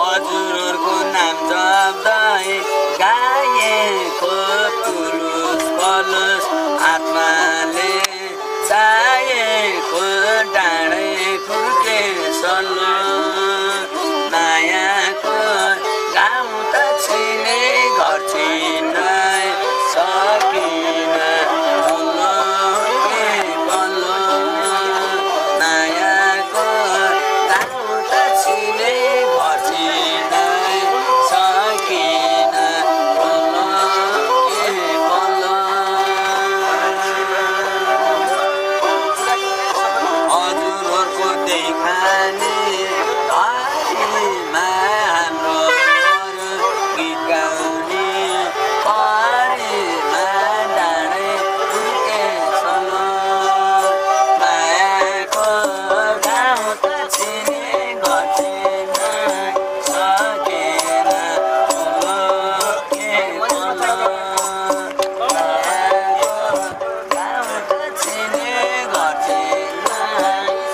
हजुरहरूको नाम जप्दै गाएको पुलुस पलुस आत्माले चाहेको डाँडै खुर्के सल्लो मायाको गाउँ त छिने घर छिनै सकिन बल्लो के बल्लो मायाको गाउँ त छिने घर छिनै सकिन बल्लो के बल्लो हजुरहरूको देखाने घरमा हाम्रो गीत गाउने परेमा डाँडै खुर्के सल्लो मायाको गाउँ त छिने घर छिनै सकेन बल्लो के बल्लो मायाको गाउँ त छिने घर छिनै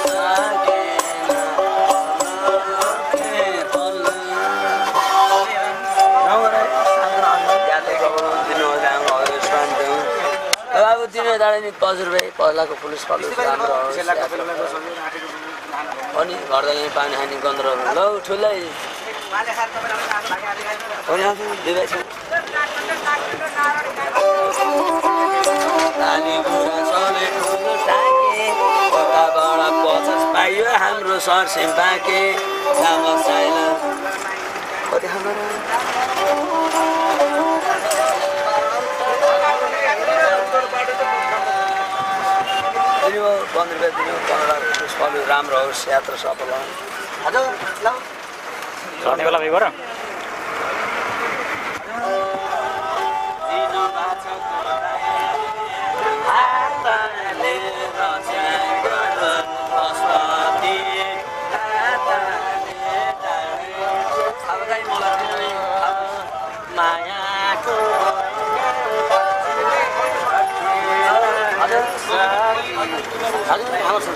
सकेन बल्लो बाबु तिमी दाँडा नि 5 रुपियाँ पहिलाको पुलिस पलुस राम्रो अनि घर जाने पानी खाने गन्द्रहरू ल ठुलै पाइयो हाम्रो सर सिम्पाके कति खानु दिनु 15 रुपियाँ दिनु 15 पुष्पलु राम्रो होस् यात्रा सफल होस् हजुर ल चढ्ने बेला भइगर मायाको हजुर